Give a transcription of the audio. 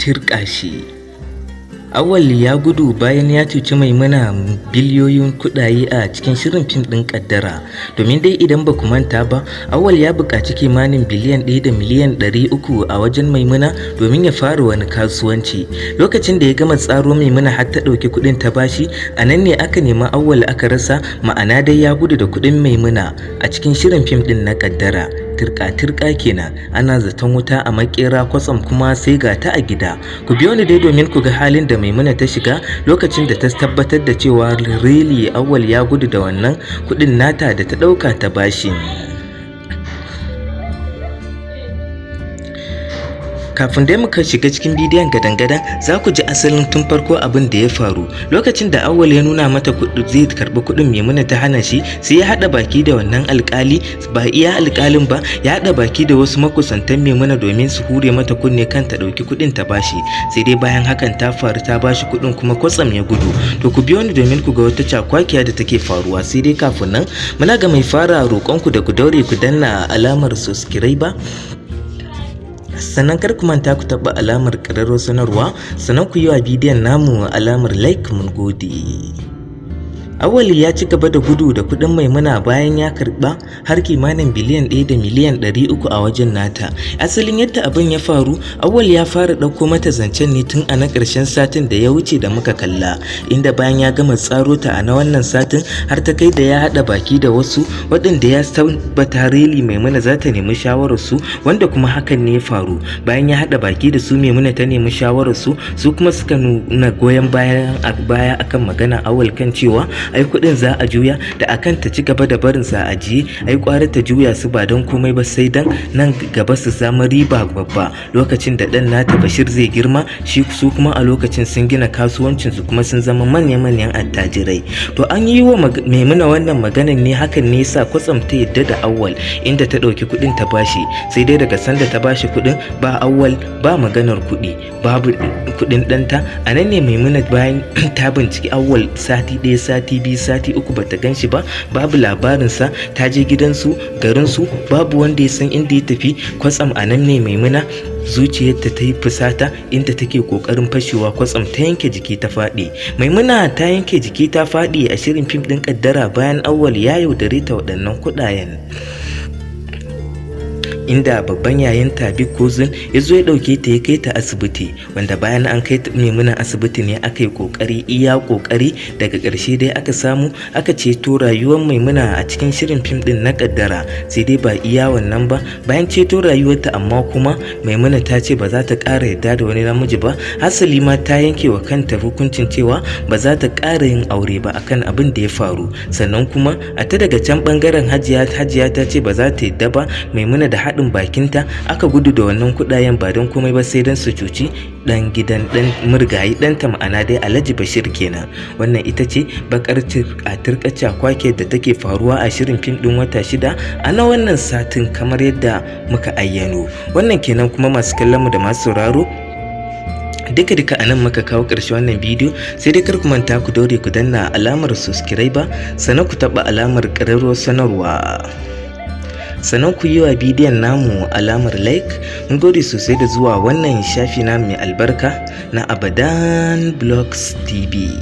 Tirƙashi. Awwal ya gudu bayan ya cuci Maimuna biliyoyin kuɗaye a cikin shirin fim ɗin Ƙaddara. Domin dai idan ba ku manta ba, Awwal ya buƙaci kimanin biliyan 1 da miliyan 300 a wajen Maimuna domin ya fara wani kasuwanci. Lokacin da ya gama tsaro Maimuna har ta ɗauki kuɗin ta bashi, a nan ne aka nemi Awwal aka rasa, ma'ana dai ya gudu da kuɗin Maimuna a cikin shirin fim ɗin na Ƙaddara. Turka-turka kenan, ana zaton wuta a makera, kwatsam kuma sai ga ta a gida. Ku biyo ni dai domin ku ga halin da Maimuna ta shiga lokacin da ta tabbatar da cewa really Awwal ya gudu da wannan kuɗin nata da ta ɗauka ta bashi. Kafin dai muka shiga cikin bidiyon gadan-gadan, za ku ji asalin tun farko abin da ya faru. Lokacin da Awwal ya nuna mata kuɗi zai karɓi kuɗin, Maimuna ta hana shi, sai ya haɗa baki da wannan alƙali. Ba iya alƙalin ba, ya haɗa baki da wasu makusantan Maimuna domin su hure mata kunne kan ta ɗauki kuɗin ta bashi. Sai dai bayan hakan ta faru, ta bashi kuɗin, kuma kwatsam ya gudu. To, ku biyo ni domin ku ga wata cakwakiya da take faruwa. Sai dai kafin nan, muna ga mai fara roƙonku da ku daure ku danna alamar subscribe, sannan kar ku manta ku taɓa alamar ƙararrawar sanarwa, sannan ku yi wa bidiyon namu alamar like. Mun gode. Awwal ya ci gaba da gudu da kuɗin Maimuna bayan ya karɓa har kimanin biliyan 1 da miliyan 300 a wajen nata. Asalin yadda abin ya faru, Awwal ya fara ɗauko mata zancen ne tun a na ƙarshen satin da ya wuce da muka kalla, inda bayan ya gama tsaro ta a na wannan satin, har ta kai da ya haɗa baki da wasu waɗanda ya tabbata really Maimuna za ta nemi shawararsu, wanda kuma hakan ne ya faru. Bayan ya haɗa baki da su, Maimuna ta nemi shawararsu, su kuma suka nuna goyon bayan baya akan magana Awwal, kan cewa ai kuɗin za a juya, da akan ta ci gaba da barin sa ajiye, ai kwara ta juya su, ba don komai ba sai dan nan gaba su samu riba babba lokacin da ɗan nata Bashir zai girma shi, su kuma a lokacin sun gina kasuwancin su kuma sun zama manya-manyan attajirai. To, an yi wa Maimuna wannan maganan ne, hakan ne yasa kwatsam ta yadda da Awwal, inda ta ɗauki kuɗin ta bashi. Sai dai daga sanda ta bashi kuɗin, ba Awwal, ba maganar kuɗi, babu kuɗin ɗanta. A nan ne Maimuna, bayan ta binciki Awwal sati 1, sati 2, sati 3, bata gan shi ba, babu labarinsa. Ta je gidansu, garinsu, babu wanda ya san inda ya tafi. Kwatsam a nan ne Maimuna zuciyarta ta yi fusata, inda take kokarin fashewa, kwatsam ta yanke jiki ta faɗi. Maimuna ta yanke jiki ta faɗi a shirin fim ɗin Ƙaddara bayan Awwal ya yaudare ta waɗannan kuɗayen, inda babban yayan Big Cousin ya zo ya ɗauke ta ya kai ta asibiti, wanda bayan an kai Maimuna asibiti ne aka yi ƙoƙari iya ƙoƙari, daga ƙarshe dai aka samu aka ceto rayuwar Maimuna a cikin shirin fim ɗin na Ƙaddara. Sai dai ba iya wannan ba, bayan ceto rayuwarta, amma kuma Maimuna ta ce ba za ta ƙara yarda da wani namiji ba. Hasali ma ta yanke wa kanta hukuncin cewa ba za ta ƙara yin aure ba akan abin da ya faru. Sannan kuma a ta daga can ɓangaren Hajiya, Hajiya ta ce ba za ta yarda ba Maimuna da haɗin bakinta aka gudu da wannan kuɗayen, ba don komai ba sai don su cuci ɗan gidan ɗan murgayi ɗanta, ma'ana dai Alhaji Bashir kenan. Wannan ita ce bakar turkaca kwake da take faruwa a shirin fim ɗin Wata Shida a na wannan satin, kamar yadda muka ayyano. Wannan kenan. Kuma masu kallon mu da masu sauraro, duka duka a nan muka kawo ƙarshe wannan bidiyo. Sai dai kar ku manta ku daure ku danna alamar subscribe, sannan ku taɓa alamar ƙararrawar sanarwa, sannan ku yi wa bidiyon namu alamar like. Mun gode sosai da zuwa wannan shafi na mai albarka na Abadan Blogs TV.